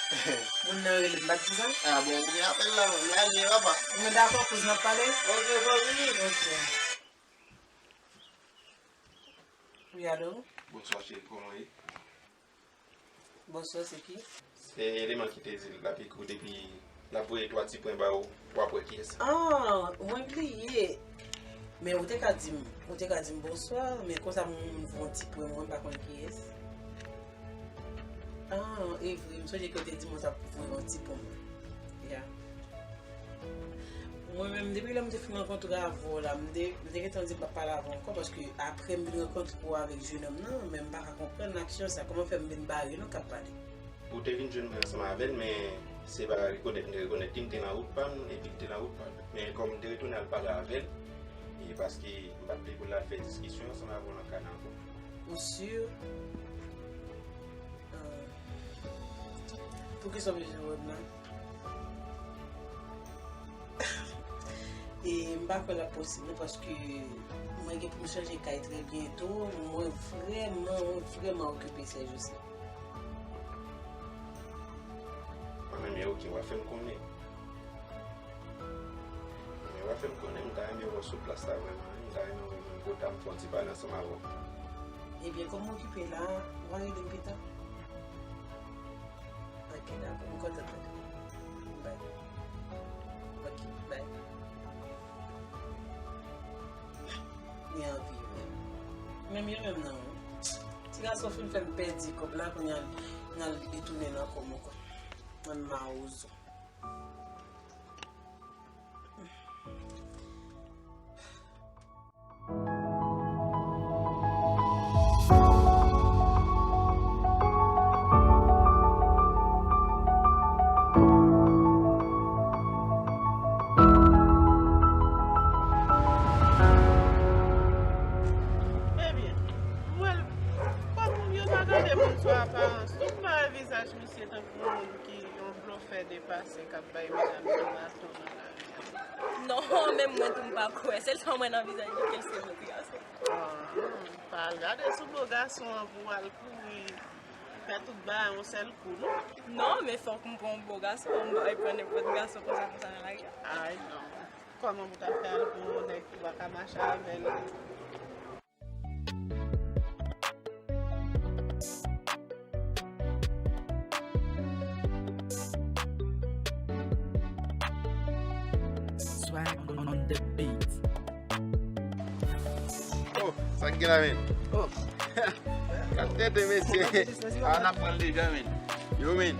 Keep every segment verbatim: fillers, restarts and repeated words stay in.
Moun nan rele m, m pa t di sa? Ah bon, ou gen apèl la, m lage, papa. Mwen dakò, kouz, n ap pale? Ok, pa vini. Ok. Wi, alo? Bonswa, cheri, kòman w ye? Bonswa, se ki? Se Eleman ki te di l ap ekri w depi l ap voye twa ti pwen ba ou, w ap wè kiyès. Ah, mwen bliye. Men ou te ka di m, ou te ka di m bonswa, men konsa moun voye yon ti pwen, mwen pa konn kiyès. Ah, e vre, m sonje ke w te di m w t ap voye yon ti pwen. Ya. Mwen menm, depi lè m te fin rankontre avè w la, m te, m te gentan di m p ap pale avè w ankò, paske apre m vin rankontre w avèk jenòm nan, men m pa ka konprann aksyon sa. Kòman fè m vin bare nou k ap pale? Ou te vin jwenn mwen ansanm avè l, men se pa rekonèt m te rekonèt li, m te nan wout pa m, epi l te nan wout pa l. Men kòm m te retounen al pale avè l, e paske m pa t vle pou l al fè diskisyon ansanm avè w nan kay la ankò. Ou si? Ah. Poukisa w bezwen wè m la? E m pa kwè l ap posib non, paske mwen gen pou m chanje kay trè byento. Mwen vrèman, mwen vrèman okipe sèjous la. Mwen menm, e oke, w a fè m konnen. Men w a fè m konnen, m ta renmen wè w sou plas la vrèman wi. M ta renmen wè w menm kote a, m fè yon ti pale ansanm avè w. Ebyen, kòm m okipe la, w a rele m pita. Ok, dakò, m kontan tande. Bay. Ok, bay. Li anvi yo menm. Menm yo menm nan, wi. Ti gason fin fè m pèdi kòb la, kounye a, n al detounen nan kò m ankò. Mwen mawozo. Ebyen, m wè l kòm yo pa gade moun sou aparans. Tout m pa wè vizaj misye tankou moun ki yon blofè depase k ap bay medam yo baton nan lari a. Non, menm mwen tou m pa kwè. Sèl sa mwen nan vizaj li ke l se bon ti gason. Ah, pa al gade sou bo gason an pou w al kouri fè tout bagay yon sèl kou, non. Non, men fòk m pran yon bon gason, m pa pran nenpòt gason konsa konsa nan lari a. Ay, non. Kòman pou w ta fè al pran yon nèg ki pa ka mache avè l? Swag on the beat. Oh, sa k gen la, men? Oh. Gad tete, mesye. Ah, n ap pran l deja, men. Yo, men.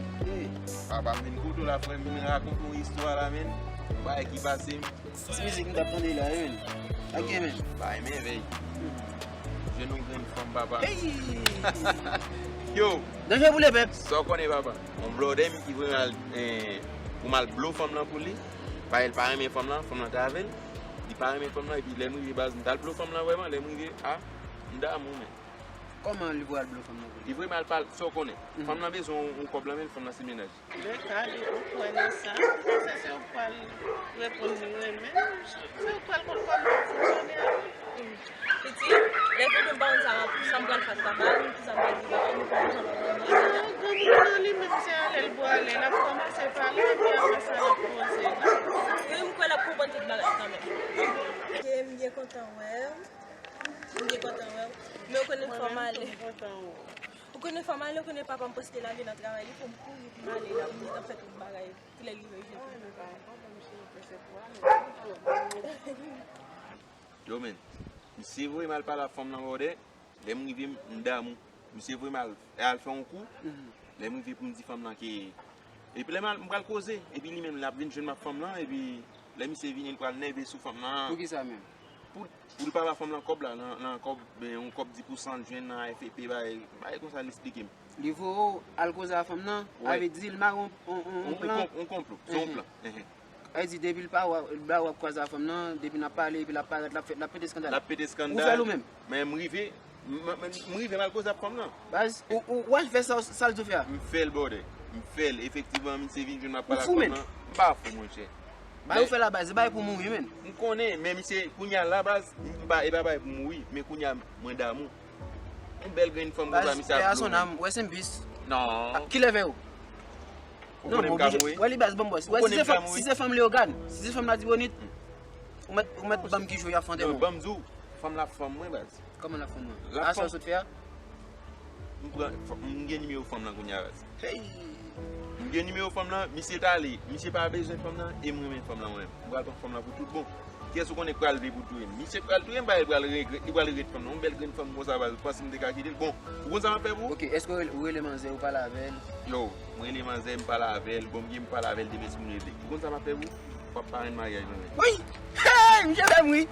Papa m vin kote w la, frè m vin rakonte yon istwa la, men. Yon bagay ki pase m. Ti mizik m t ap tande la, wi, men. Ak gen, men. Bay mèvèy. Jwenn yon grenn fanm, papa. Hey! Yo! Danje pou lepèp. Sa w konnen, papa? Yon blòdè m ki voye m al, eh, pou m al blo fanm lan pou li. Paske l pa renmen fanm lan, fanm lan t avè l. Li pa renmen fanm lan, epi lè m rive baz, m t al blo fanm lan vrèman, lè m rive, a, m damou, men. Kòman li voye al blo fanm lan pou li? Li voye m al pale, sa w konnen. Mhm. Fanm lan bezwen yon, yon kòb lan men l, fanm lan se mennaj. Beka, li ou kwè nan sa? Ou panse se ou k pral reponn li renmen? Se ou k pral konn kòman fonksyone a? Pitit, lè fini m pa konn sa, sa m pral fè ak papa m, kisa m pral di papa m, ou konn jan papa m ye deja. Granmoun nan li menm se ale l pou ale, l ap kòmanse pale, epi apre sa l ap poze. Wi, m kwè l ap konprann tout bagay kanmenm. Ok, m byen kontan wè w. M byen kontan wè w. Men ou konnen fò m ale. Ou konnen fò m ale, ou konnen papa m prèske lage nan travay li, fò m kouri pou m ale la, pou m gentan fè tout bagay, pou lè l rive jwenn. Yo, men, misye voye m al pale ak fanm lan, brother. Lè m rive, m, m damou. Misye voye m al, al fè yon kou. Mhm. Lè m rive pou m di fanm lan ke, epi lè m al, m pral koze, epi li menm, l ap vin jwenn m ak fanm lan, epi lè misye vini, l pral nève sou fanm lan. Poukisa menm? Pou, pou l pa ba fanm lan kòb la, nan, nan kòb, ben, yon kòb di pou san l jwenn nan A F P, bagay, bagay konsa, l esplike m. Li voye w al koze a fanm nan, wi, avè di l mare yon, yon, yon, yon plan. Yon konplo, se yon plan. Mhm. Sa vle di, depi l pa wè, l ba w ap kwaze a fanm nan, depi n ap pale, epi l ap parèt, l ap fè, l ap pete eskandal. L ap pete eskandal. Ou fè l ou menm? Men m rive, m, m, m rive m al koze ak fanm nan. Baz, ou, ou, w al fè sa, sa l di w fè a? M fè l, brother. M fè l. Efektivman, misye vin jwenn m ap pale ak fanm nan. Ou fou, menn? M pa fou, monchè. Bagay ou fè la, baz, se bagay pou mouri, menn. M konnen, men misye, kounye a la, baz, m pa, e pa bagay pou mouri, men kounye a, mwen damou. Yon bèl grenn fanm konsa, misye ap dlo. Baz, paix à son âme, rest in peace. Non. Ah, kilè fè yo? Ou konnen m ka mouri? Wè li baz, bon bòs. Ou konnen m ka mouri? Si se fanm Leyogàn, si se fanm Latibonit, ou mèt, ou mèt ban m ki jou y ap fè antèman. Non, ban m di w, fanm la fanm mwen baz. Kòman l ap fanm mwen? L ap fanm. A sa w sot fè a? M pran, m gen nimewo fanm lan kounye a baz. Hey! M gen nimewo fanm lan, misye t ale. Misye pa bezwen fanm lan, e m renmen fanm lan mwen menm. M pral pran fanm lan pou tout bon. Kiyès ou konnen k pral vle pou touye m? Misye pral touye m, pa li pral regrèt, li pral regrèt fanm nan. Yon bèl grenn fanm konsa, baz, ou panse m te ka kite l? Bon, ou konn sa m ap fè pou ou? Ok, èske ou rele, ou rele manzè, ou pale avè l? Yo, m rele manzè, m pale avè l, bon, m gen m pale avè l demen si m rele. Ou konn sa m ap fè pou ou? W ap parenn maryaj mwen menm. Wi! Hey! Misye fè m ri!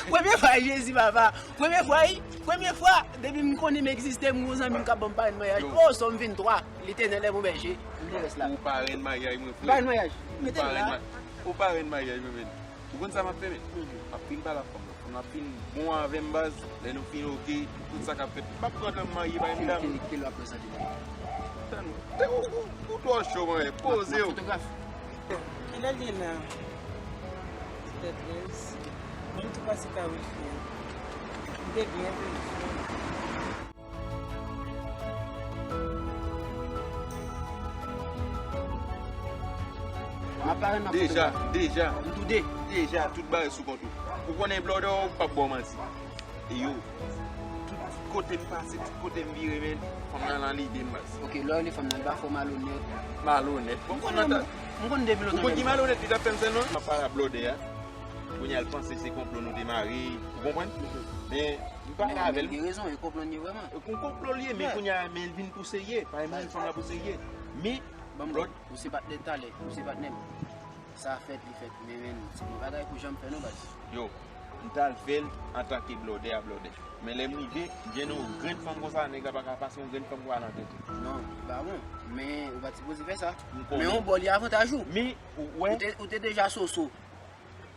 Premye fwa, Jezi, papa. Premye fwa, wi. Premye fwa. Depi m konnen m egziste, m gon zanmi m k ap ban m parenn maryaj. Yo. O, Sòm venntwa, Letènèl est mon berger. M te rès la. Ou parenn maryaj mwen, frè. Parenn maryaj. Mete l la. Ou parenn maryaj mwen, men. Ou konn sa m ap fè, men? M ap fin pale ak fanm nan. Fanm nan ap fin bon avè m, baz. Lè nou fin oke, tout sa k ap fèt. M ap pran tan m marye, bay medam. Kite, kite l ap fè sa, kite. Tann, ou, ou, ou twò cho, mwen. Poze w. Fotograf. Kilè l ye la? Sèt trèz. Mwen tou pase ka wifi a. M te byen verifye. M ap parenn, m ap fotograf. Deja, deja. M tou de. Deja, tout bagay sou kont ou. Ou konnen blòdè ou p ap ba w manti. E yo, tout kote m pase, tout kote m vire, men, fanm nan nan lide m, baz. Ok, lè w rele fanm nan, li pa fè w malonèt. Malonèt. Bon, m konn, m konn depi lontan. Ou konn ki malonèt li t ap fè m sèlman? M ap pale a blòdè a. Kounye a, l panse se konplo nou te mare, ou konprann? Men, m pale avè l. Men, men, gen rezon, e konplo n ye vrèman. Yon konplo l ye, men kounye a, men l vin pou serye. Pa menm fanm la pou serye. Men, blòd. Ou se patnè talè, ou se patnè m. Sa fèt, li fèt. Men, men, se yon bagay pou janm fè non, baz. Yo, m t al fè l antanke blòdè a blòdè. Men lè m rive, m jwenn yon grenn fanm konsa, nèg la pa ka pase yon grenn fanm konsa nan tèt li. Non, li pa bon. Men, ou pa t sipoze fè sa. Men yon bò li avantaj ou. Men, ou wè. Ou te, ou te deja soso.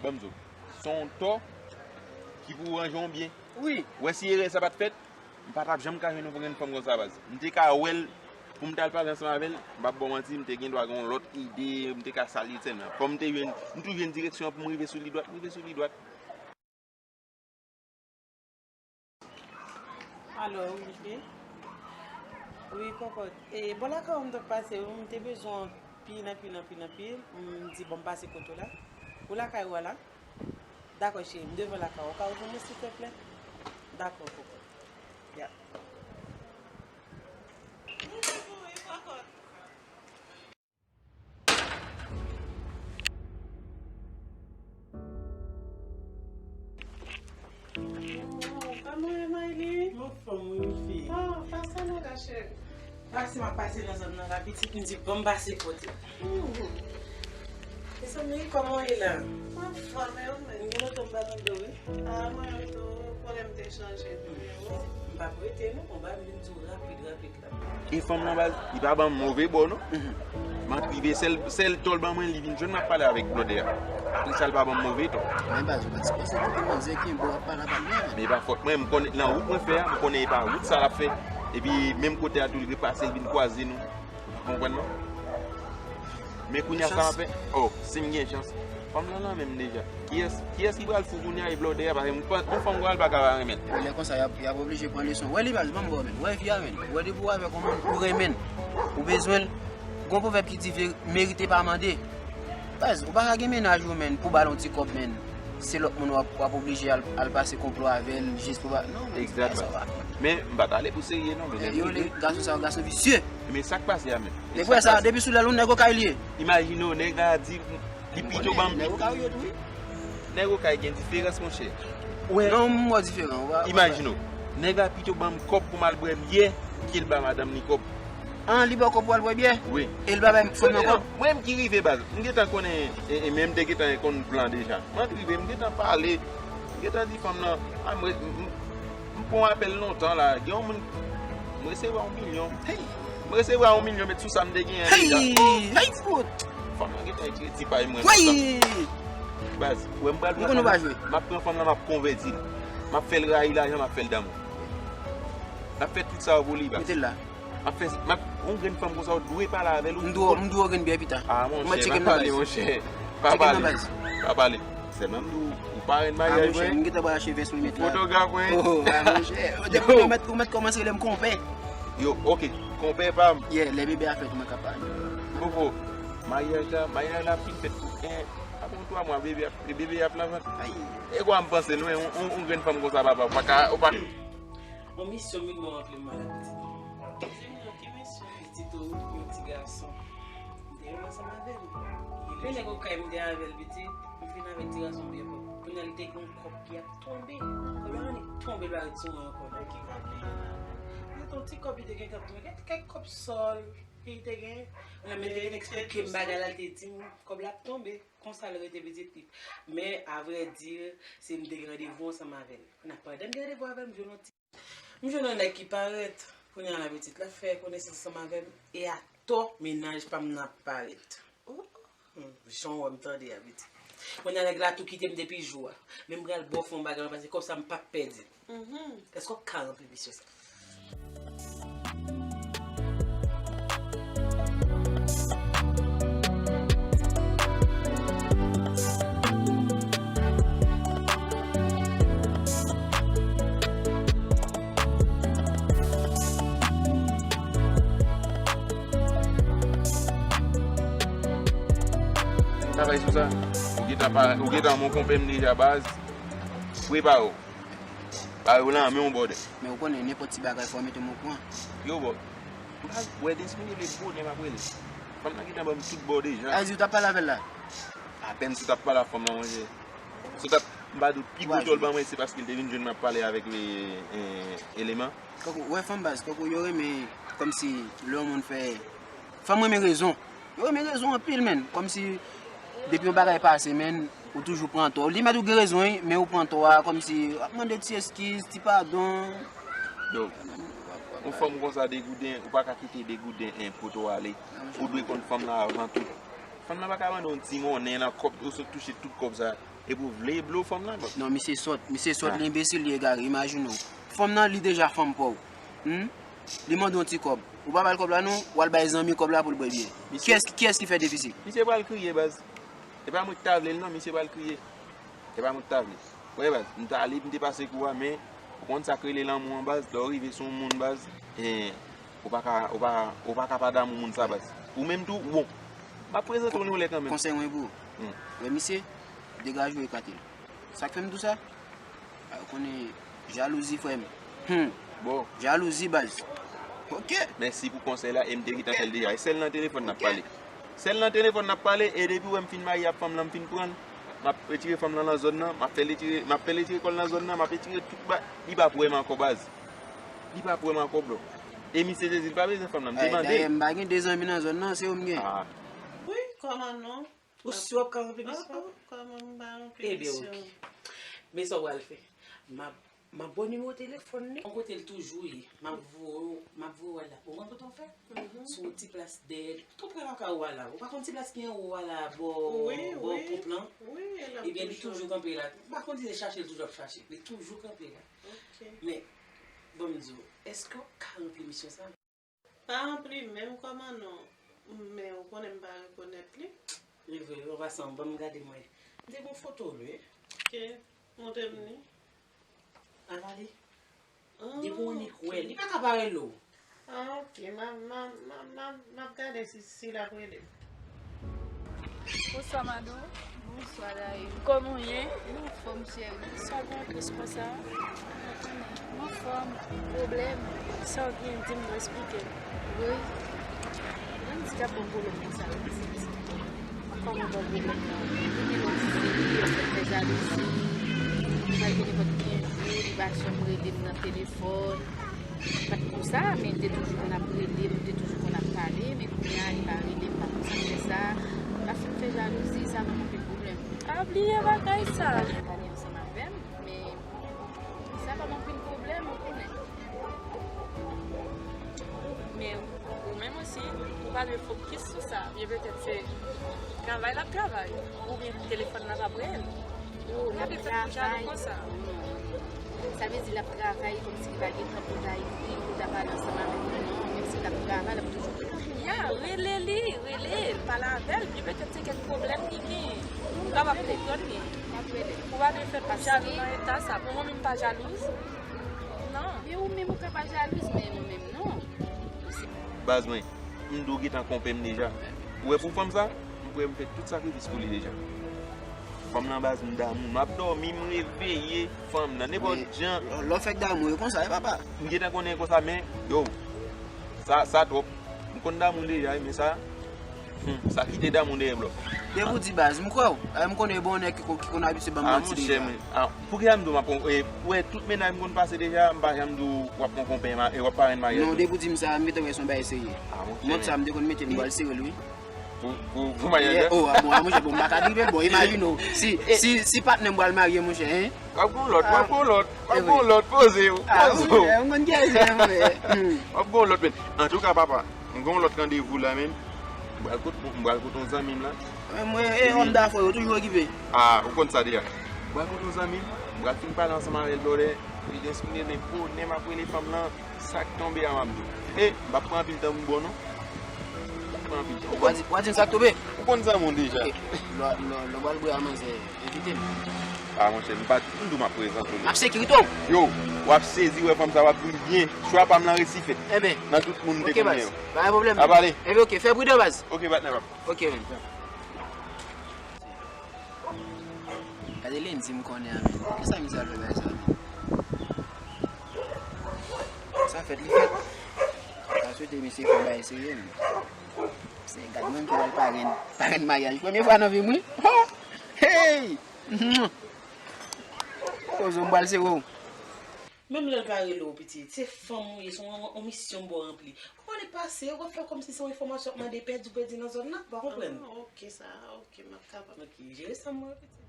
Ban m di w, se yon tò ki pou ranje w byen. Wi. Ou wè si erè sa pa t fèt, m pa t ap janm ka jwenn yon grenn fanm konsa, baz. M te ka wè l, pou m t al pale ansanm avè l, m p ap ba w manti, m te gen dwa gen yon lòt ide, m te ka salye l sèlman. Kòm m te jwenn, m tou jwenn direksyon an pou m rive sou li dwat, m rive sou li dwat. Alo, wi, wi. Wi, kòkòt. E, bò lakay ou m t ap pase, wi, m te bezwen w anpil, anpil, anpil, anpil. M di, bon, m pase kote w la. Ou lakay ou a la? Dakò, cheri, m devan lakay ou. Ou ka ouvri mwen, silvouplè? Dakò, kòkòt. Ya. Oh, kòman w ye, Mayli? M anfòm, wi, fi. Oh, pase nan la, cheri. Pase, m ap pase nan zòn nan la, pitit, m di, bon, m pase kote. Mhm. Mezanmi, kòman w ye la? M anfòm, e ou menm? M gen lontan m pa tande w, wi. Ah, mwen menm tou, konnen m te chanje nimewo. M p ap rete, non, konba, m vin di w rapid, rapid. E fanm nan baz, li pa ban m move bò non. M ap rive, sèl, sèl tò l ban mwen, li vin jwenn m ap pale avèk blòdè a. Apre sa, l pa ban m move tò. Men baz, ou pa t sipoze kite manzè kenbe w ap pale avè l non. Men e pa fòt mwen, m konnen nan wout mwen fè a, m konnen e pa wout sa l ap fè. Epi menm kote a tou, li repase, l vin kwaze nou. Ou konprann non? Men kounye a sa m ap fè, oh, si m gen chans. Fanm lan nan men m deja. Kiyès, kiyès ki pral fou kounye a e blòdè a, paske m pa, yon fanm pral pa ka pa renmen l. Lè konsa, y ap, y ap oblije pran leson. Wè li baz, ban m ba w men. Wè fi a men. Wè depi w avèk yon moun, ou renmen l. Ou bezwen l. Gon pwovèb ki di ve-, merite pa mande. Baz, ou pa ka gen mennaj ou men, pou ba l yon ti kòb men. Se lòt moun w ap, w ap oblije al, al pase konplo avè l, jis pou ba, non, men, sa pa. Men, m pa t ale pou serye non, men lè m rive. Yo, le gason sa yo, gason visye. Men sa k pase a menm? Nèg wè sa, depi sou lèl ou nèg okay li ye. Imajine w, nèg la di, li pito ban m. Nèg okay yo tou, wi. Nèg okay gen diferans, monchè. Wè. Non, m wè diferan, w pa, w pa. Imajine w, nèg la pito ban m kòb pou m al bwè byè, ke l ba madanm li kòb. An, li ba w kòb pou al bwè byè? Wi. E l pa bay fanm nan kòb? Mwen menm ki rive baz, m gentan konnen, e, e menm te gentan konn plan deja. Mwen rive, m gentan pale, m gentan di fanm nan, a, mwen, m, m, M pran yon apèl lontan la, gen yon moun, m resevwa yon milyon. Hey! M resevwa yon milyon, met sou sa m te genyen deja. Hey! Hey, fout! Fanm nan gentan retire ti pay mwen lontan. Baz, wè m pral pran fanm nan, m ap pran fanm nan, m ap konvèti l. M ap fè l rayi lajan, m ap fè l damou. L ap fè tout sa yo pou li, baz. Mete l la. M ap fè, m ap, yon grenn fanm konsa, ou dwe pale avè l, ou M dwe, m dwe yon grenn byè pita. Ah, monchè, pa pale, monchè. Pa pale. Pa pale. Sèlman m di w, ou parenn maryaj mwen. Ah, monchè, m gentan pral achte vès mwen mete la. Fotograf mwen. Oh, ah, monchè. Depi ou mèt, ou mèt kòmanse rele m konpè. Yo, ok. Konpè pa m. Yeah, lè bebe a fèt, mwen ka pale. Koko, maryaj la, maryaj la ap fin fèt pou en, apre yon twa mwa, bebe ap, bebe ap nan vant. Ay. E kwa m panse, nou, yon, yon, yon grenn fanm konsa, papa, ou pa ka, ou pa. Yon misyon, mi mwen ranpli m malad pitit. Ki misyon? Pitit ou, yon ti gason. M te renmen ansanm avè l. Gen nèg okay m te avè l pitit, m fin avèk ti gason byen fò. Kounye a li te gen yon kòb ki ap tonbe. Kòb la annik tonbe, l pa ret sou mwen ankò. Nan ki kòb li ye la? Li te yon ti kòb li te gen k ap tonbe. Gen kèk kòb sòl li te gen. Kounye a men li te vin eksplike m bagay la, li te di m kòb la ap tonbe. Konsa l rete pitit li. Men, avrèdi, se m te gen randevou ansanm avè l. Kounye a pandan m gen randevou avè l, m jwenn yon ti M jwenn yon nèg ki parèt. Kounye a la pitit la fè konesans ansanm avè m. E atò, mennaj pa m nan ap parèt. Hmm, jan w wè m tande a pitit. Kounye a nèg la tou kite m depi jou a. Men m pral ba w fè yon bagay, paske kòb sa m p ap pèdi l. Èske w ka ranpli misyon sa? Travay sou sa. Ou gentan pa, ou gentan mon konpè m deja baz. Prepare w. Ba yo lan men w bòdè. Men ou konnen nenpòt ti bagay fò w mete m okouran. Yo bò. M pa wè depi m leve bonè m ap rele. Fanm nan gentan ban m tout bò deja. A di ou t ap pale avè l la? Apèn si w t ap pale ak fanm nan, monchè. Si w t ap, m pa di w pi gwo tòl ban mwen, se paske l te vin jwenn mwen ap pale avèk, e, e, eleman. Kòk ou wè fanm baz, kòk ou yo renmen kòmsi lè yon moun fè, fanm renmen rezon. Yo renmen rezon anpil, menn. Kòmsi depi yon bagay pase, menn, ou toujou pran tò. Li mèt ou gen rezon, wi, men ou pran tò a, kòmsi w ap mande ti eskiz, ti padon. Yo, yon fanm konsa degouden, ou pa ka kite degouden en pote w ale. Ou dwe konn fanm nan avan tout. Fanm nan pa ka mande w yon ti monnen nan kòb, ou sot touche tout kòb sa. Epi w vle blow fanm nan, baz. Non, misye sòt, misye sòt, li enbesil, li egare, imajine w. Fanm nan, li deja fanm pa w. Hmm? Li mande yon ti kòb. Ou pa ba l kòb la non, w al bay zanmi kòb la pou l bwè byè. Kiyès, kiyès ki fè defisi? Misye pral kriye, baz. E pa mwen ki ta vle l non, misye pral kriye. E pa mwen ki ta vle. Wè, baz, m t ale, m te pase kou a, men ou konn sa k rele lanmou an, baz, lè w rive sou yon moun, baz, e, ou pa ka, ou pa, ou pa ka pa damou moun sa, baz. Ou menm tou, ou bon. M ap prezante w yon lè kanmenm. Konsèy mwen pou ou. Hmm. Wè misye, degaje w ekate l. Sa k fè m di w sa? A, ou konnen jalouzi, frè m. Hmm. Bon. Jalouzi, baz. Ok. Mèsi pou konsèy la, e m te gentan fè l deja. E sèl nan telefòn n ap pale. Sèl nan telefòn n ap pale, e depi w wè m fin marye ak fanm lan, m fin pran l, m ap retire fanm lan nan zòn nan, m ap fè l retire, m ap fè l retire kò l nan zòn nan, m ap retire tout ba, li p ap wè m ankò, baz. Li p ap wè m ankò, bro. E misye te di l pa bezwen fanm lan, m te mande. Dayè, m pa gen de zanmi nan zòn nan, se ou m gen. Ah. Wi, kòman non? Ou si w ap ka ranpli misyon? Kòman m pa ranpli misyon? Ebyen, ok. Men sa w pral fè. M ap, m ap ba w nimewo telefòn li. Yon kote l toujou ye. M ap voye w, m ap voye w al la. Ou konn kote w fè? Sou yon ti plas dèyè, tou pre lakay ou a la. Ou pa konn ti plas ki anwo a la, bò, bò ponp lan? Wi, wi. Ebyen, li toujou kanpe la. M pa konn si se chache l toujou ap chache. Li toujou kanpe la. Ok. Men, ban m di w, èske w ka ranpli misyon sa? Pa ranpli menm kòman non, men ou konnen m pa rekonèt li. Li vre, an pasan, ban m gade mwen. M te gen yon foto l, wi. Ok, montre m li. Ala li. Ah, depi w annik wè, li pa ka pa rele w. Ah, ok, m a, m a, m a, m a, m ap gade si, si l ap rele m. Bonswa, Madou. Bonswa, Daï. Kòman w ye? M anfòm, cheri. Sa w gen tris konsa? M anfòm. Pwoblèm? Sa w gen, di m, mwen eksplike w. Wi. Mwen di k ap ban m pwoblèm konsa, wi, pitit. Kòman ban pwoblèm nan? Li gen lòt fi, li ap fè jalouzi. Malgre nenpòt ki jou, li pa janm rele m nan telefòn. Li pa t konsa, men li te toujou konn ap rele m, li te toujou konn ap pale, men kounye a, li pa rele m, pa konn sa k fè sa. Paske m fè jalouzi, sa ban m anpil pwoblèm. A, bliye bagay sa. Li pale ansanm avè m, men sa ban m anpil pwoblèm, ou konnen. Men ou menm osi, ou pa dwe fokis sou sa. Byen petèt se travay l ap travay, oubyen telefòn nan p ap rele l. Ou pa dwe fè pou jalou konsa. Sa vle di l ap travay kòmsi li pa gen tan pou l ta ekri, pou Madanm toujou gen tankou. Ya, rele li, rele l, pale avè l, byen petèt se kèk pwoblèm li genyen. Ou kapab konprann li. M ap rele l. Ou pa dwe fè l jalou nan eta sa. Bon, mwen menm m pa jalouz. Non. Men ou menm ou ka pa jalouz, men mwen menm non. Baz mwen, m di w gentan konpè m deja. Ou wè pou fanm sa, m prè m fè tout sakrifis pou li deja. Fanm nan baz m damou, m ap dòmi, m reveye fanm nan, nenpòt jan. Lè w fèk damou, e konsa, e papa. M gentan konnen konsa, men, yo, sa, sa twòp. M konn damou deja, men sa, hmm, sa kite damou dèyè blòk. Depi w di baz, m kwè w. M konnen bon nèg ki konn abitye ban m manti deja. Poukisa m di w m ap pran, e, ou wè tout mennaj m konn pase deja, m pa janm di w w ap pran konpè, w ap parenn maryaj. Non, depi w di m sa, m gentan wè se yon bagay serye. Mont sa, m te konn mete l, m pral sere l, wi. Pou, pou, pou maryaj la? Oh, ah, bon, ah, monchè, bon, m pa ka drive l, bon, imajine w. Si, si, si patnè m pral marye, monchè, hein? W ap gon lòt, w ap gon lòt, w ap gon lòt, poze w, poze w. W ap gon lòt, men. Antouka, papa, m gon lòt randevou la, men. M pral kote, m pral kote yon zanmi m la. Mwen, e, òm dafè yo, toujou okipe. Ah, ou konn sa deja. M pral kote yon zanmi m, m pral fin pale ansanm avè l, brother. Li te esplike m bonè m ap rele fanm lan. Sa k tonbe a m ap di w. E, m p ap pran anpil tan pou m ba w non. M p ap pran anpil tan. Ou konn, w a di m sa k tonbe? Ou konn zanmi w deja. Lè w pral bwè a manzè, envite m. A monchè, m pa t, m di w m ap prezante w li. M ap sekirite w. Yo, w ap sezi wè fanm sa w ap di m byen. Chwa pa m lan resi fèt. Enben, nan tout moun m te konnen yo. Pa gen pwoblèm. Ap ale. Enben, oke, fè pridan baz. Oke, patnè pa m. Oke, men. Gade Lendy m konnen an, men. Poukisa misye ap fè bagay sa, men? Sa fèt, li fèt. M ta swete misye fè yon bagay serye, men. Se gad mwen ki pral parenn, parenn maryaj. Premye fwa nan vi m, wi. Ho! Hey! Poze w, m pral sere w. Menm lè l pa rele w, pitit, se fanm ou ye, se yon, yon misyon m ba w ranpli. Kòman li pase? Ou ap fè kòmsi se yon enfòmasyon w ap mande pèdi w pèdi nan zòn nan? Ou pa konprann? Ah, ok, sa, ok, m ap kapab. Ok, jere sa m wè, pitit.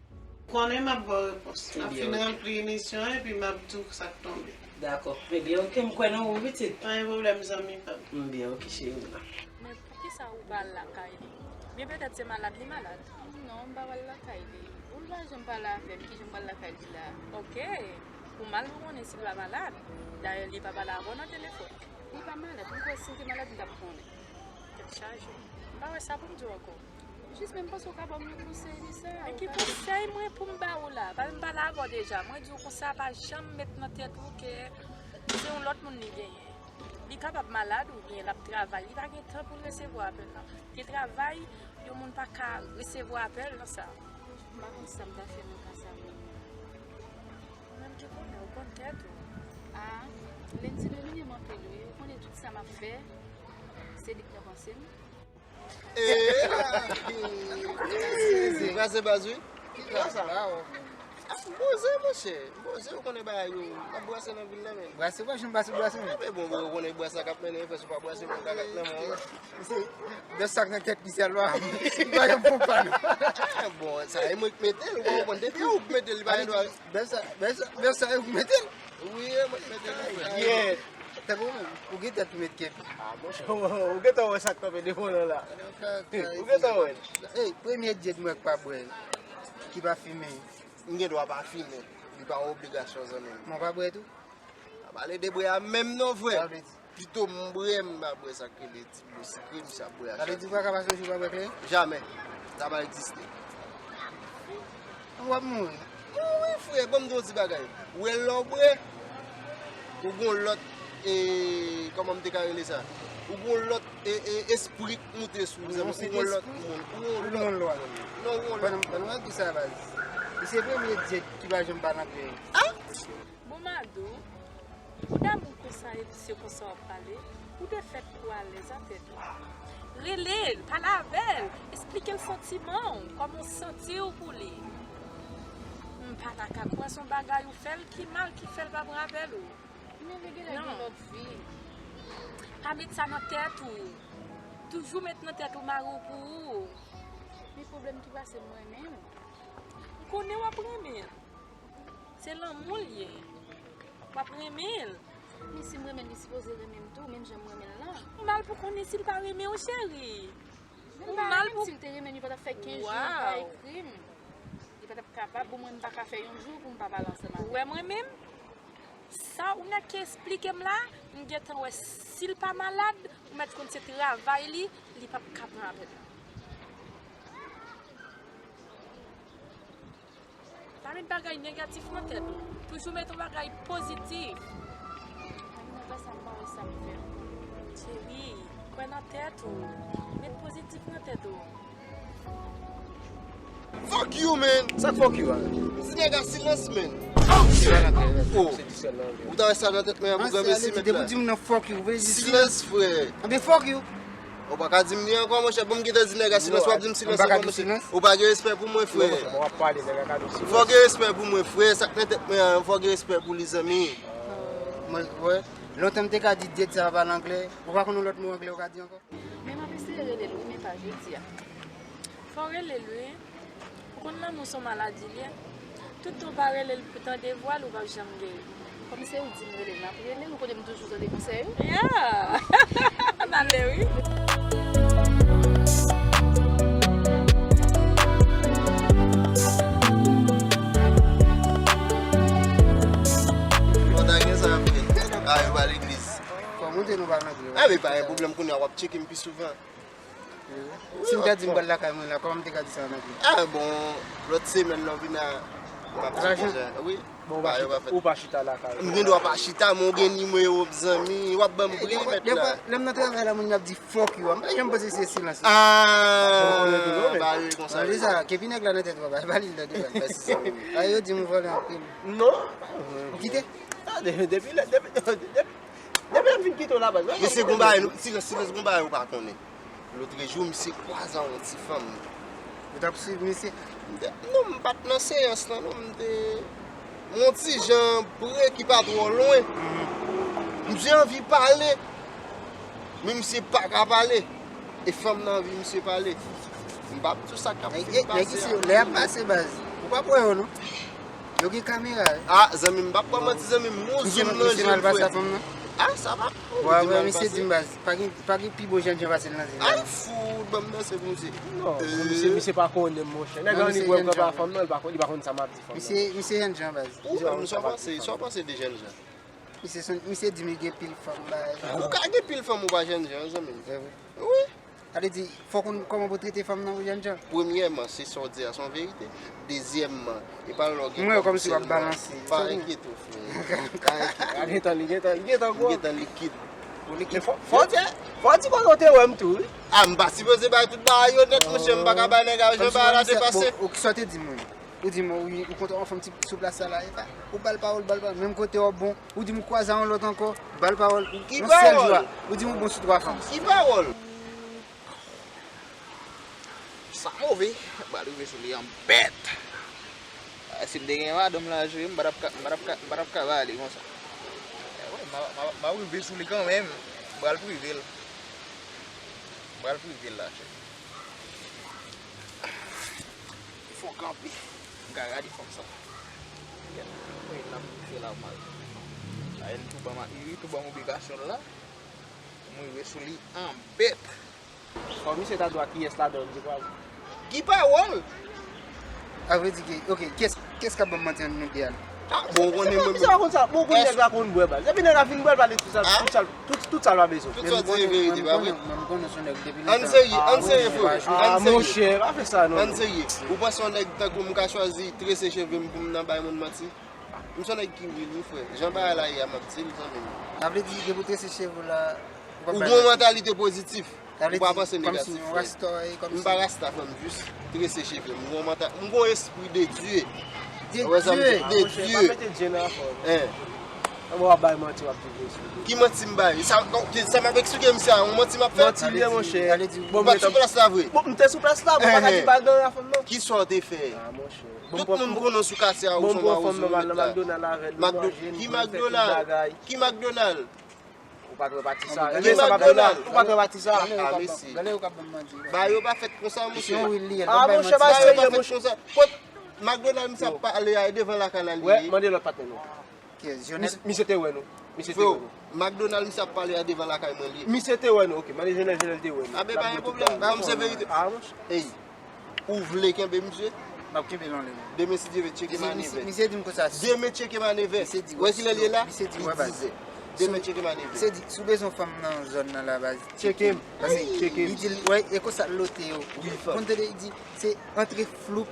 Konnen m ap ba w repons. M ap fin ranpli misyon an epi m ap di w sa k tonbe. Dakò. Ebyen, ok, m kwè nan ou, pitit. Pa gen pwoblèm, zanmi pa m. Byen, ok, cheri m nan. Men poukisa ou pa al lakay li? Byen petèt se malad li malad. Non, m pa pral lakay li. Ou l pa janm pale avè m, kijan m pral lakay li la? Ok. Ou mal pou konnen si l pa malad. Dayè, li pa pale avè w nan telefòn. Li pa malad. M kwè si l te malad, m t ap konnen. Tèt chaje. M pa wè sa pou m di w ankò. Jis men m panse w ka ban m yon konsèy de sa. Men ki konsèy mwen pou m ba ou la? Pa m pale avè w deja. Mwen di w konsa, pa janm met nan tèt ou ke se yon lòt moun li genyen. Li kapab malad oubyen l ap travay. Li pa gen tan pou l resevwa apèl la. Li travay, yon moun pa ka resevwa apèl nan sa. M pa konn sa m ta fè nan ka sa menm. Ou menm ki konnen, ou konn tèt ou. Ah, Lendy domine m anpil wi. Ou konnen tout sa m ap fè, se li k nan panse m. Eee! Brase baz wi. Ki baz sa? M poze monchè. M poze, ou konnen bagay yo. M ap brase nan vil la menm. Brase pa janm pase brase menm. Enben bon, ou konnen brase la k ap mennen, frè, si w pa brase, moun ka ret nan men w. Bèf sa k nan tèt li sèlman. M pa janm konprann. Bon, sa e mwen k mete l, ou pa konprann. Depi ou k mete l, li pa gen dwa. Bèf sa, bèf sa, bèf sa e ou k mete l. Wi, e mwen k mete l. Yeah. Tankou ou menm, ou gen tèt pou met kèp. Ah, monchè. Ou gentan wè sa k kanpe devan w lan la. Ou gentan wè l. Ey, premye djed mwen k pa bwè, ki pa fimen. M gen dwa pa fimen. Li pa yon obligasyon, zanmi m. Men w pa bwè tou? A pale de bwè a menm non, frè. Sa vle di? Pito m bwè, m pa bwè sa k rele ti dlo sikre, misye ap bwè a chak jou. Sa vle di w pa ka pase yon jou pa bwè kleren? Jamè. Sa pa egziste. W ap mouri. Mouri, frè, ban m di w yon ti bagay. Ou wè lè w bwè, ou gon lòt, e, kòman m te ka rele sa? Ou gon lòt, e, e, espri k moute sou ou, zanmi. Ou gon lòt moun. Ou gon lòt moun. Non, ou gon lòt moun. Ban nou di sa, baz. Li se premye djed ki pa janm pale anpil. Bon, Mado, ou damou konsa epi se konsa w ap pale, ou te fèt pou alèz a tèt ou. Rele l, pale avè l, esplike l santiman w, kòman w santi w pou li. M pa ta ka kwè se yon bagay ou fè l ki mal ki fè l pa pran apèl ou. Men li genlè gen lòt vi. Pa met sa nan tèt ou. Toujou met nan tèt ou mari w pou ou. Men pwoblèm ki pase m renmen l. M konnen w ap renmen l. Se lanmou l ye. W ap renmen l. Men si m renmen l, li sipoze renmen m tou, menm jan m renmen l lan. Ou mal pou konnen si l pa renmen w, cheri. Ou mal pou... Si l te renmen m, li pa t ap fè kenz jou li pa ekri m. Li pa t ap kapab. Bon, mwen, m pa ka fè yon jou pou m pa pale ansanm avè l. Ou wè mwen menm? Sa ou nèk ki esplike m la, m gentan wè si l pa malad, Ou mèt konn se travay li, li p ap ka pran avè l. Pa met bagay negatif nan tèt ou. Toujou met yon bagay pozitif. Mwen nan sa m pa wè sa m fè. Cheri, kwè nan tèt ou. Met pozitif nan tèt ou. Fuck you, man. Sa k fuck you a? Di nèg a silans, man. Oh! Ou ta wè sa nan tèt mwen an pou granmesi, mèt la. Depi w di moun nan fuck you, ou vle di silans, frè. Anben fuck you. Ou pa ka di m li ankò, monchè, pou m kite di nèg a silans, w ap di m silans ankò, monchè. Ou pa gen respè pou mwen, frè. Fò w gen respè pou mwen, frè. Sa k nan tèt mwen an, fò w gen respè pou li, zanmi. Mwen, wè. Lontan m te ka di date sa pa anglè. Ou pa konn yon lòt mo anglè ou ka di ankò? Men m ap eseye rele l wi, men pa jodi a. Fò w rele l wi. Ou konn lanmou se yon maladi l ye. Toutan w pa rele l pou tande vwa l, ou p ap janm geri. Kòm se ou di m rele l, m ap rele l, ou konnen m toujou tande konsèy ou. Yeah! N ale wi. Kontan gen sa ap fè. A, yo pa legliz. Fò w montre nou pa nan gri. A, men pa gen pwoblèm, kounye a w ap tcheke m pi souvan. Si m ta di m pral lakay mwen la, kòman m te ka di sa nan gri? A, bon, lòt semèn nan w vin a, m ap di deja. Wi. Bon, ou pa chita lakay ou. M gen dwa pa chita, men w gen nimewo m, zanmi, w ap ban m pri, mèt la. Lè m nan travay la, moun yo ap di fuck you a, m pa janm panse se silans. A, ba yo konsa. Malgre sa, kepi nèg la nan tèt ou a, ba li l tande, ba li. Mèsi, zanmi. A, yo di m vòlè anpil. Non. Ou kite? A, depi, depi, depi, depi, depi lè m fin kite w la, baz. Mesye, gon bagay, silans, silans, gon bagay ou pa konnen. Lòtrejou, misye kwaze a yon ti fanm. Ou t ap swiv misye? M te, non, m pa t nan seyans lan, non, m te yon ti jan pre ki pa twò lwen. Misye anvi pale, men misye pa ka pale. E fanm nan anvi misye pale. M p ap di w sa k ap fin pase a. Nèg isi yo, lè y ap pase, baz, ou p ap wè yo, non. Yo gen kamera. A, zanmi m, m p ap ba w manti, zanmi m, m wè w zoom nan je m, frè. Misye mal pase a fanm nan? A, sa pa. Wè, wè, misye di m, baz, pa gen, pa gen pi bon jènjan pase l nan zil la. Ay, fout, ban m danse pou misye. Non, misye, misye pa konnen m, monchè. Nèg an li wè m kanpe a fanm nan, li pa konn, li pa konn sa m ap di fanm nan. Misye, misye jènjan, baz. Ou menm, sa w panse, sa w panse de jènjan? Misye di m li gen pil fanm, bay. Ou ka gen pil fanm, ou pa jènjan, zanmi m. Wi. Sa vle di, fò w konn kòman pou w trete fanm nan pou jènjan. Premyèman, se sa w di a, se yon verite. Dezyèmman, e pa lè w gen fanm sèlman. Pa enkyete w, frè. Pa enkyete w. A, gentan, li gentan, li gentan gwo. Li gentan likid. Fò, fò w di, fò w di kote w te wè m tou, wi. A, m pa sipoze bay tout bagay yo nèt, monchè, m pa ka bay nèg a jan bagay la te pase. Bon, ou ki sa w te di m, wi? Ou di m, wi, ou kontre yon fanm ti sou plas sa la, epa, ou ba l pawòl, ba l pawòl, menm kote w bon, ou di m ou kwaze a yon lòt ankò, ba l pawòl, yon sèl jou a, ou di m ou bon sou twa fanm. Ki pawòl? Sa move, m pral rive sou li an bèt. A, si m te gen madanm la, jwe, m pa t ap ka, m pa t ap ka, m pa t ap ka ba li konsa. E, wi, m a, m a, m a rive sou li kanmenm, m pral prive l. M pral prive l la, chè. Fò kanpe. M ka gade fanm sa. Gèt, mwen l ap fè la mal. Sa, li tou ban m, li tou ban m oblikasyon l la. Mwen rive sou li an bèt. Fò misye ta di w a kiyès ladan yo, m di pawòl. Ki pawòl? A vre di ke, ok, kiyès, kiyès k ap ban m manti ant nou de a la? A, bon, ou konnen mwen. Misye pa konn sa, bon, ou konnen nèg la konn bwè, baz. Epi nèg la fin bwè, l pale tout sa, tout sa, tout, tout sa l pa bezwen. Tout sa w di se verite, pa vre? Mwen, mwen, mwen konnen se yon nèg depi lontan. Ann serye, ann serye, frè. A, monchè, pa fè sa, non. Ann serye. Ou panse yon nèg tankou m ka chwazi trese cheve m pou m nan bay moun manti? M se yon nèg ki real wi, frè. Jan bagay la ye a, m ap di l, zanmi m. Sa vle di, depi w trese cheve w la, ou p ap bay manti. Ou gen yon mantalite pozitif. Ou pa panse negatif, frè. M pa rasta, frè, m jis trese cheve m. M gen yon manta-, m gen yon espri de Dye. De Dye. De Dye. A, monchè, pa mete Dye nan afè w, non. Anben w ap bay manti, w ap di vrè sou li. Ki manti m bay? Sa, sa m ap eksplike misye a, yon manti m ap fè? Manti l ye, monchè. Ou pa t sou plas la vre? Bon, m te sou plas la, bon, m pa ka di bagay nan afè m, non. Kisa w te fè? A, monchè. Tout moun konnen w sou katye a, ou se yon mawozo wi, mèt la. Ki McDonald? Ki McDonald? Ou pa t wè pati sa. Ki McDonald? Ou pa t wè pati sa. A, mesye. Bagay yo pa fèt konsa, monchè. A, monchè, bagay serye, monchè. Kot McDonald misye ap pale a, e devan lakay la li ye. Mande lòt patnè nou. Misye te wè nou. Misye te wè nou. McDonald misye ap pale a, devan lakay mwen li ye. Misye te wè nou, ok. Mande Jonel, Jonel te wè nou. A, ben, pa gen pwoblèm. Ban m se verite. A, monchè. Ey. Ou vle kenbe misye? M ap kenbe l anlè. Demen, si Dye vle, tcheke m a nèf è. Misye di m konsa. Demen, tcheke m a nèf è. Ou wè kilè l ye la? Li dizè. Demen tcheke m a neve. Se di, si w bezwen fanm nan zòn nan la baz, tcheke m. Paske li di l, wè, e konsa l lote yo. Moun tande li di, se antre floup,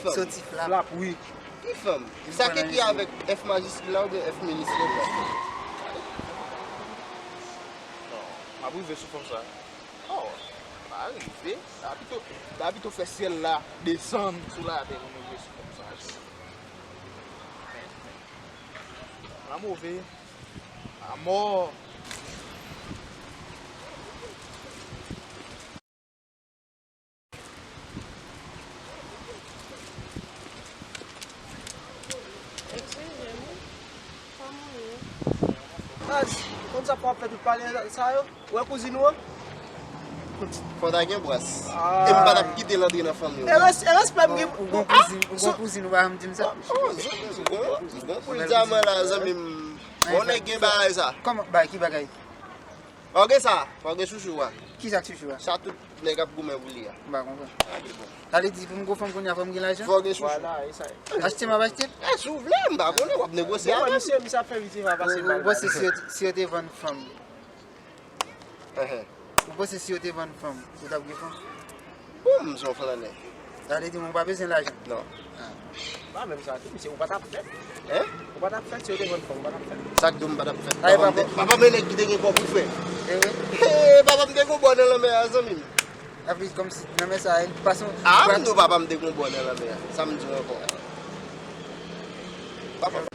soti flap. Flap, wi. Ki fanm? Sa k ekri avèk F majiskil la oubyen F miniskil la? Non, m ap rive sou fanm sa. Oh, pa rive. Sa pito, sa pito fè syèl la desann sou latè pou nou rive sou fanm sa. La move. Amò. Eskize m, wi. Kòman w ye? Baz, konn sa fò w ap fè tout pale sa yo? Ou wè kouzin ou an? Fò w ta gen bras. E m pa t ap kite l antre nan fanmi w. E res-, e respè m gen. Ou gon kouzin, ou gon kouzin, ou pa janm di m sa. Oh, zanmi, ou gon, ou gon kouzin. Zanmi m, bon nèg gen bagay sa. Kòman? Bagay, ki bagay? Fò w gen sa, fò w gen chouchou a. Ki sa k chouchou a? Sa tout nèg ap goumen pou li a. M pa konprann. Sa vle di pou m gon fanm kounye a fò m gen lajan? Fò w gen chouchou. Vwala, e sa. Achte m ap achte? E, si w vle, m pa konnen, w ap negosye avè m. Misye, misye ap fè vit, va pase mal. Ou panse si yo, si yo te vann fanm? Ou panse si yo te vann fanm, ou t ap gen fanm? Bon, m se yon flannè. Sa vle di mwen pa bezwen lajan? Non. Pa menm sa tou, misye, ou pa t ap fèt. Hein? Ou pa t ap fèt, si yo te vann fanm, ou pa t ap fèt. Sa k di w m pa t ap fèt? Papa m te, papa m e nèg ki te gen kò pou fè. Papa m te gon bò nan lanmè a, zanmi m. Apre, kòmsi, nan men sa, li pase yon... Ah, m di w papa m te gon bò nan lanmè a. Sa m di w ankò? Papa m.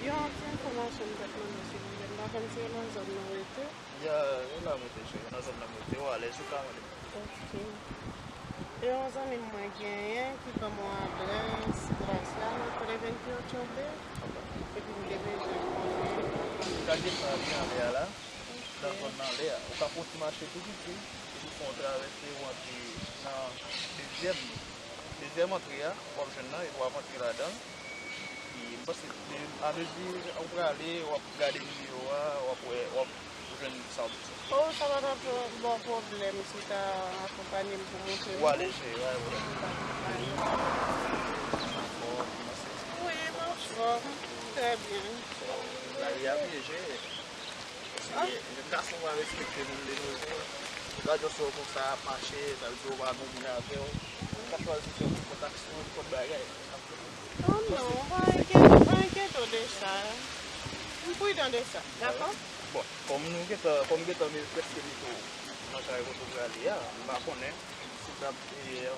Yon ti enfòmasyon m t ap mande w, silvouplè. M pa konn si e nan zòn nan w rete. Ya, e la m rete, cheri. Nan zòn nan m rete, w alèz, ou ka mande m. Ok. E yon zanmi m mwen genyen ki ban m yon adrès Gras la, nan Clementine Ochobe. Epi m te bezwen konnen. Ou ka desann anlè a la. Nan zòn nan anlè a. Ou ka pran yon ti mache tou piti, epi fè yon travèse, ou antre nan dezyèm, dezyèm antre a, w ap jwenn nan, epi w ap antre ladan l. E m panse, amezi ou prale, w ap gade videyo a, w ap wè, w ap jwenn sa w bezwen. Oh, sa pa t ap ba w pwoblèm si w ta akonpanye m pou montre m. Ou alèz, cheri, pa gen pwoblèm. Anfòm, kòman se? Wi, m anfòm, trè byen. Lavi a pyeje. Paske jèn gason pa respekte moun de nos jours. Ou ka jis wè w konsa ap mache, sa vle di w pa gen moun avè w. Ou ka chwazi fè nenpòt aksyon, nenpòt bagay. Oh non, pa enkyete, pa enkyete w de sa. M pridan de sa, dakò? Bon, kòm nou gentan, kòm gentan me-, prèske mete w nan kay kote w prale a, m pa konnen si w t ap, e,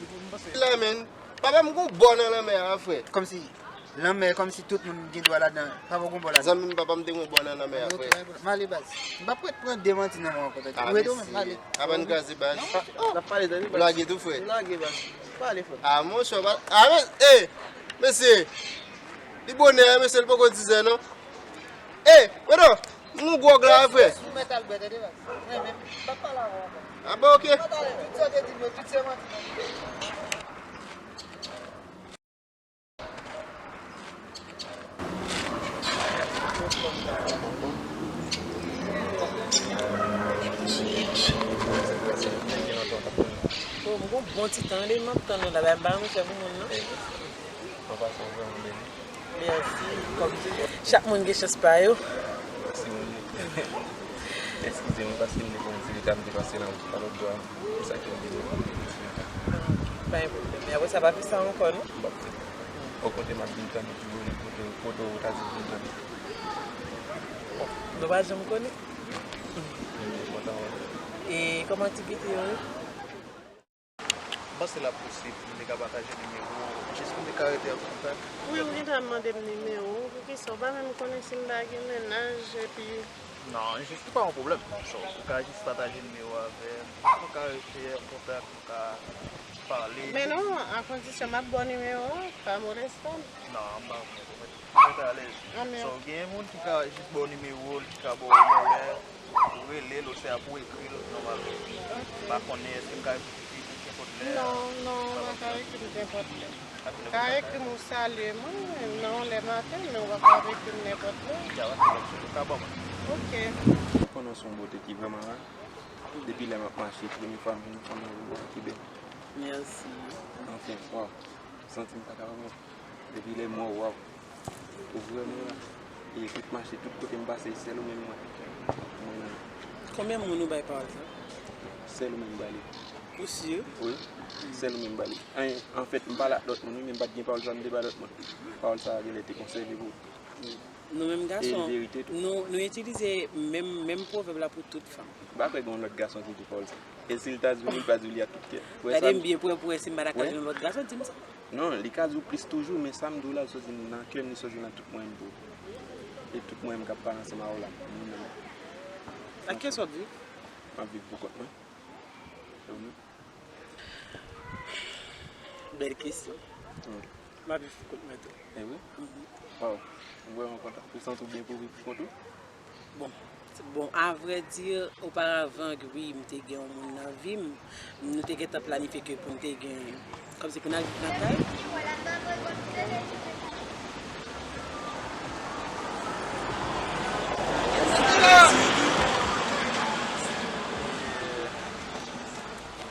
m panse. La, men, papa m gon bò nan lanmè a, frè. Kòmsi lanmè, kòmsi tout moun gen dwa ladan. Papa w gon bò ladan. Zanmi m, papa m te gon bò nan lanmè a, frè. M ale, baz. M p ap ret pran de manti nan men w ankò, tande. Ou rete w menm, m ale. Apa n kraze, baz. N ap pale, tande, baz. Ou lage tou, frè. Lage, baz. Pale, frè. Ah, monchè, pa, ah, men, eh, mesye. Li bonè, mesye, li poko dizè, non. Eh, Fredo, m gon gwòg la, frè. Sou mèt Albè, tande, baz. Mwen menm, m p ap pale avè w ankò. Ah, bon, ok. Tout sa w te di m yo, tout se manti, non. Oh, m gon bon ti tan, tande, m ap tann ou la, bay m pa renmen fè pou moun, non. Mèsi. Kòm chak moun gen chans pa yo. Mèsi, Bondye. Eskize m, paske m te pran ti reta, m te pase nan wout pa lòt bò a. Se sa ki fè m te pran ti reta. Pa gen pwoblèm. Men apre sa, pa fè sa ankò, non? M p ap fè. Okontrè, m ap vin tann ou pi bonè. Kote, kote w ta di m vin tann ou? Bon, nou pa janm konnen. M kontan wè w. E kòman aktivite yo ye? M panse l ap posib pou m te ka pataje nimewo w, jis pou m te ka rete an kontak. Wi, ou gentan mande m nimewo w, poukisa? Ou pa menm konnen si m ta gen mennaj, epi... Non, jis li pa yon pwoblèm. So, ou ka jis pataje nimewo w avè m, nou ka rete an kontak, nou ka pale. Men non, a kondisyon m ap ba w nimewo a, pa moleste m. Non, m pa konprann. Mwen rete alèz. So, gen moun ki ka jis ba w nimewo l, ki ka ba w yon lè, ou rele l, oswa pou w ekri l nòmalman. M pa konnen èske m ka ekri w nenpòt lè. Non, non, ou pa ka ekri m nenpòt lè. Ou ka ekri m ou salye mwen nan yon lè maten, men ou pa ka ekri m nenpòt lè. Ya, pa gen pwoblèm, ou ka ban mwen. Ok. Ou konnen w se yon bote ki vrèman ra. Depi lè m ap mache, premye fwa m jwenn yon fanm nan yon bote ki bèl. Mèsi. Anfen, waw. Santi m pa ka wè. Depi lè m wè w, waw. Ou vrèman la. E tout mache, tout kote m pase, sèl ou menm mwen. Mwen nan. Konbyen moun ou bay pawòl sa? Sèl ou menm m ba li. Ou si? Wi, sèl ou menm m ba li. An, anfèt, m pale ak lòt moun, wi, men m pa t gen pawòl sa m te ba lòt moun. Pawòl sa a genlè te konsève pou ou. Nou menm gason, nou, nou itilize menm, menm pwovèb la pou tout fanm. M pa kwè gen yon lòt gason ki di pawòl sa. E si l ta di w li, l pa di w li ak tout kè. Gade m byen prè pou wè si m pa ta ka jwenn lòt gason, di m sa. Non, li ka di w plis toujou, men sa m di w la, l soti nan kè m, li soti nan tout mwayen m tou. E tout mwayen m k ap pale ansanm avè w la, m menm. Ak kiyès w ap viv? M ap viv pou kont mwen. E ou menm? Bèl kesyon. Hmm. M ap viv pou kont mwen tou. E wi? Mhm. Waw. M vrèman kontan. Ou santi w byen pou w viv pou kont ou? Bon, bon, à vrai dire, oparavan, wi, m te gen yon moun nan vi m. Nou te gentan planifye ke pou n te gen, kòmsi pou n al viv nan kay.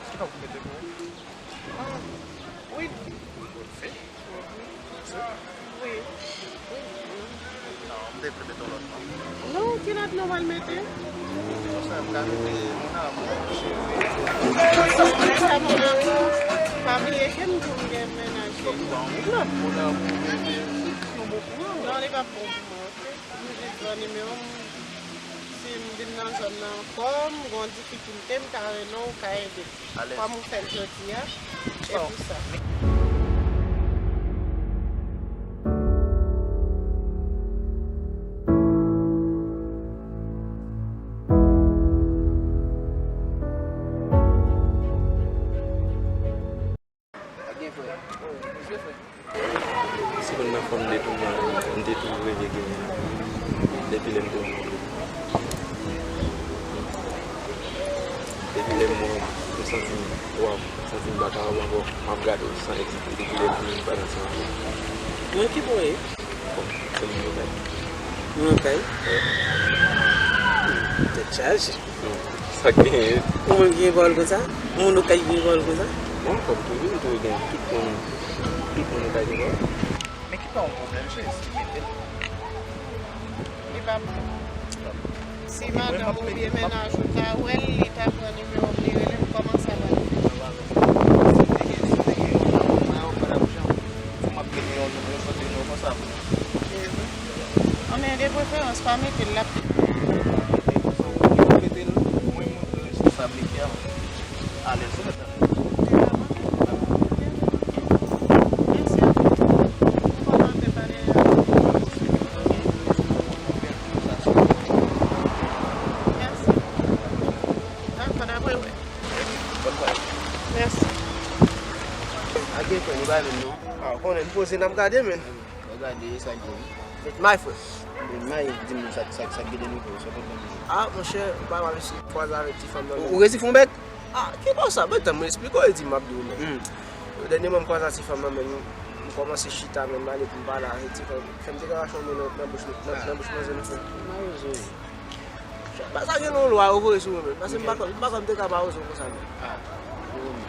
Ki tan pou mete pou ou? Ah, wi. Wi. Non, m te vle mete yon lòt non. Non, kilòt non w al mete? Konsa, m ka mete mon amour, chérie. Mon amour, mon amour. Pa bliye ke m di w m gen mennaj. Kilòt? Mon amour, bébé. Non, li p ap bon pou mwen, oke? M jis ba w nimewo m. Si m vin nan zòn nan ankò, m gon difikilte, m ta renmen w ka ede m. Alèz. Kòm ou fè l jodi a, se pou sa. Ak gen frè. Ou se frè. Se youn nan fanm de tou mwen, m te toujou reve genyen depi lè m te yon moun. Depi lè m wè w, m santi m, waw, m santi m pa ka wè w ankò. M ap gade w san egzite depi lè m vini m pa nan sa. Mwen ki bò w ye? Bon, se moun Okay. Moun Okay? Tèt chaje. Sa k genyen? Ou menm ki gen pawòl konsa? Moun Okay ki gen pawòl konsa? Bon, kòm toujou, m toujou gen tout moun, tout moun Okay gen pawòl. Men ki pa yon pwoblèm, cheri, si mete l. Li pa bon. Si madanm ou byen mennaj ou ta wè l, li ta pran nimewo m, li rele m, kòman sa pral fèt? Si te gen, si te gen yon moun nan yo, pa t ap janm di m ap mete yon nimewo, soti nimewo konsa pou mwen. Anben, de preferans, pa mete l, l ap pete. Mete l, mwen moun ki responsab, li fè alèz. Mèsi anpil. Mwen kontan te pale avè w. Mèsi. Dakò, n ap rewè. Mèsi. A gen frè, nou pa menm non. A, ou konnen, n poze n ap gade, men. Mwen gade sa k gen. Met may, frè. Met may, di m sa, sa, sa k gen de nouvo, sa kontan toujou. A, monchè, ou pa mal isi. Kwaze avèk ti fanm nan, men. Ou resi fon bèk? A, ki bò sa? Mwen tann mwen esplike w, e di m ap di w, men. Hmm. Dènyèman, m kwaze ak ti fanm nan, men, m kòmanse chita, men, m ale pou m pale avèk ti fanm. Fè m te ka rache yon men nan, nan bouch, nan, nan bouch manzè nan, frè. Mawozo wi. Ba sa gen yon lwa yo voye sou mwen, men. Paske m pa kwè, m pa kwè m te ka mawozo konsa, men. A, ou menm.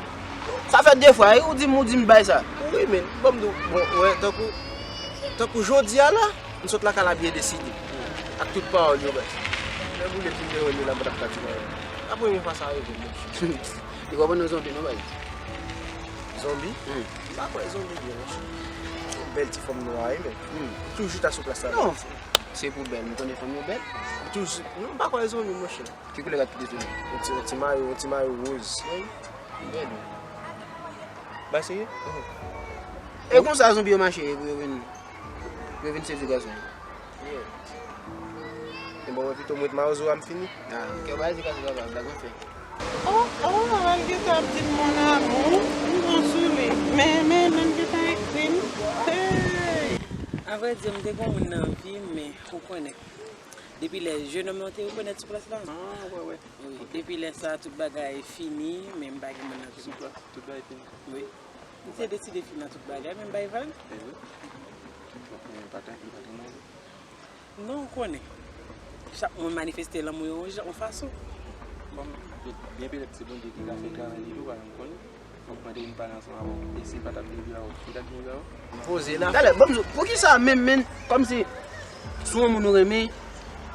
Sa fè de fwa, e ou di m, ou di m bay sa. Wi, men. Bon, m di w, bon, wè, tankou, tankou jodi a la, m sot lakay la byen deside. Ak tout pawòl yo, baz. Lè boule fin dewoule la, mwen t ap ka di pawòl. A premye fwa sa rive m, monchè. Li konprann nou zonbi, non, baz? Zonbi? Hmm. M pa kwè zonbi byen, monchè. Bèl ti fanm nwa, wi, men. Hmm. Toujou ta sou plas la. Non, se pou bèl, m konnen fanm yo bèl. Toujou, non, m pa kwè zonbi, monchè. Ki koulè rad ki te sou li? Yon ti, yon ti mayo, yon ti mayo woz. Wi. Bèl, wi. Ba serye? Mhm. E konsa zonbi yo mache, epi yo vin, yo vin sedui gason yo. Yeah. E bon, mwen pito m ret mawozo a m fini. A, kè w pa di gason papa, blag an fè. Oh, oh, al gentan ap di m mon amour, m pran sou li. Men, men, men, gentan ekri m. Hey! Avrèdi, m te gon moun nan vi m, men ou konnen. Depi lè jenòm nan te rekonèt sou plas la. A, wè, wè. Wi, depi lè sa, tout bagay fini, men m pa gen moun nan vi m. Sou plas, tout bagay fini. Wi. M te deside fini ak tout bagay, men m bay vag. E wi. Donk, men pa t, li pa t renmen ou? Non, ou konnen. Chak moun manifeste lanmou yo yon jan, yon fason. Bon, byen, byen petèt se Bondye ki ka fè travay li tou, pa janm konnen. Donk, mwen te vin pale ansanm avè w. E si l pa t ap vin viv avè w, ki t ap vin viv avè w? M poze la. Talè, ban m di w, poukisa menm, menm, kòmsi, Si w wè moun ou renmen,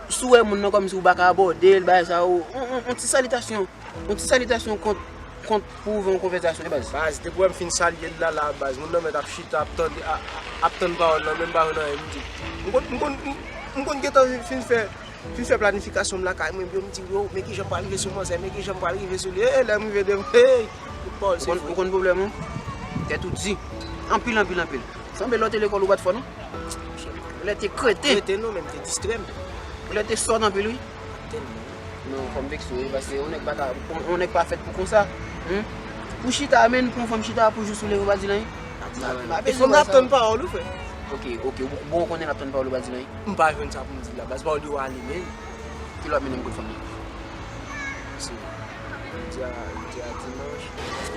si w wè moun nan kòmsi ou pa ka abòde l, bagay sa yo, yon, yon, yon ti salitasyon. Yon ti salitasyon kont, kont pou ouvè yon konvèsasyon, baz. Baz, depi w wè m fin salye l la, la, baz, moun nan mèt ap chita, ap tande, a- a- ap tann pawòl lan, menm pa konn anyen, m di. M konn, m konn, m, m konn gentan fin fè, fin fè planifikasyon m lakay mwen, byen, m di, yo, men kijan m pral rive sou manzè, men kijan m pral rive sou li, e, lè m rive devan, hey, tout pawòl se vre. Ou konn pwoblèm ou? Tèt ou di. Anpil, anpil, anpil. Sanble lè w te lekòl ou pa t fò, non? Ou lè te krete. Krete non, men m te distrè m. Ou lè te sòt anpil, wi. Tèlman. Non, fò m vekse w, wi, paske yon nèg pa ka, yon, yon nèg pa fèt pou konsa. Humm. Pou chita, men pou yon fanm chita, pou jis ou leve ou pa di l anyen. E fanm nan ap tann pawòl ou, frè. Ok, ok, ou, bon, ou konnen l ap tann pawòl ou pa di l anyen. M pa jwenn sa pou m di l la, baz, pawòl yo ale, men. Kilè w ap mennen m kot fanm nan? Se jodi a, jodi a dimanch.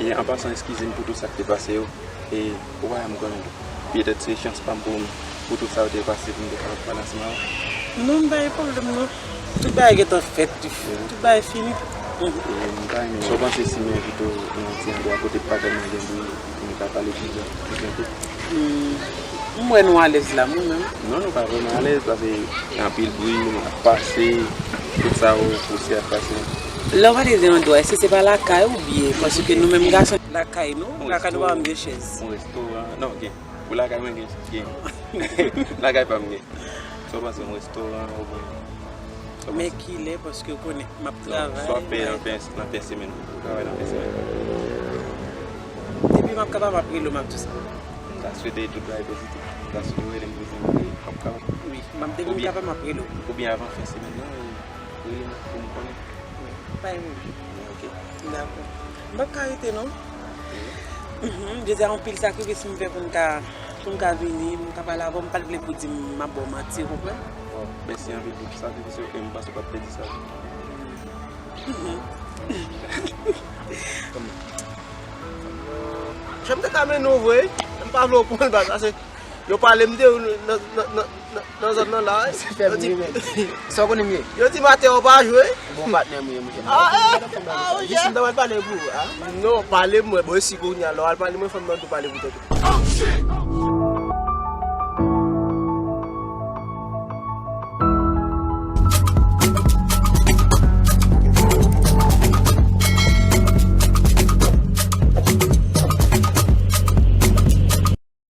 E an pasan, eskize m pou tout sa k te pase yo. E ou pa wè m konnen petèt se chans pa m pou, pou tout sa yo te pase pou m te kapab pale ansanm avè w. Non, m pa gen pwoblèm, non. Tout bagay gentan fèt, tout bagay fini. E m pa renmen. Sa w panse si m envite w nan yon ti andwa kote pa tèlman gen bri, pou nou ka pale pi byen, pi byen tou? Hmm. M wè nou alèz la, mwen menm. Non, nou pa vrèman alèz, paske gen anpil bri, moun ap pase, tout sa yo, pousyè ap pase. Lè w pale de andwa, èske se pa lakay ou byen? Paske nou menm gason, lakay nou, lakay nou pa menm gen chèz. Yon restoran, non, gen. Pou lakay mwen gen, gen. Lakay pa m gen. Sa w panse, yon restoran oubyen sa w panse? Men kilè, paske w konnen, m ap travay. Swa fè nan fen, nan fen semèn. Ou travay nan fen semèn? Depi m ap kapab, m ap rele w, m ap di w sa. M ta swete tout bagay pozitif. M ta swete w rele m pou di m ke m ap kapab. Wi, m ap, depi m kapab, m ap rele w. Oubyen avan fen semèn nan, rele m pou m konnen. Wi, pa gen pwoblèm. Ok. Dakò. M p ap ka rete, non. Mhm, jodi a anpil sakrifis m fè pou m ka, pou m ka vini, pou m ka pale avè w, m pa t vle pou di m m ap ba w manti, ou konprann? Bon, mèsi anpil pou sakrifis yo, e m panse w p ap pèdi sa. Mhm. Jan m te ka mennen w vre, m pa vle w pran l baz, paske yo pale m de ou nan, nan, nan, nan, nan zòn nan la, wi. Se fè m ri, men. Sa w konnen m ye? Yo di maten w pa jwe. Bon patnè m ye, monchè. Ah, eh, ah, monchè. Jis m ta pral pale pou ou, ah. Non, pale m, mwen. Bon, si kounye a, lè w al pale, mwen, fò m tou pale pou tèt ou.